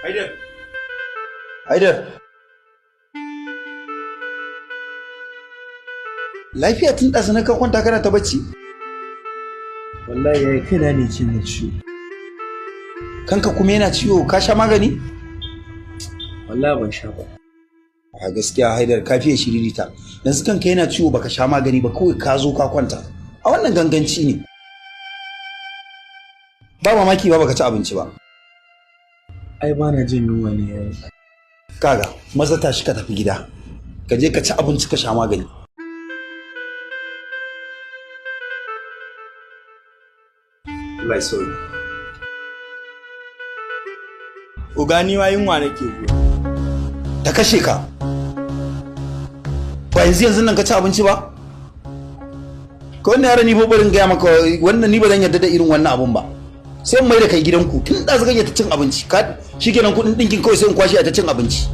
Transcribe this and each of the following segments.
Haidar. Haidar. Lafiya tun ɗazu na ka kwanta kana ta bacci? Wallahi yayi kaina ne ke na ciwo. Kanka kuma yana ciwo, ka sha magani? Wallahi ban sha ba. A gaskiya Haidar, ka fiye shiririta. Yanzu kanka yana ciwo baka sha magani ba, kawai ka zo ka kwanta. A wannan ganganci ne. Ba mamaki ba baka ci abinci ba. Ai ba na jin yunwa ne yayi. Kaga, maza tashi ka tafi gida. Ka je ka ci abinci ka sha magani. Allah ya sauke. Oga, ni ma yunwa nake ji. Ta kashe ka. Ba yanzu yanzu nan ka ci abinci ba? Ka wannan yaran, ni fa barin gaya maka wannan, ni ba zan yarda da irin wannan abun ba. Sai in mai da kai gidanku tun da zaka ta cin abinci. Ka shikenan, kuɗin ɗinkin kawai sai in kwashe a ta cin abinci.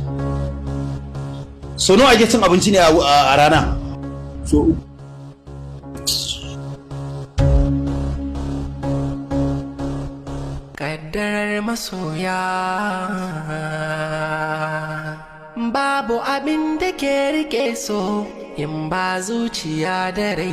So nawa ake cin abinci ne a rana? So uku. Kaddarar masoya, babu abin da ke rike so in ba zuciya da rai.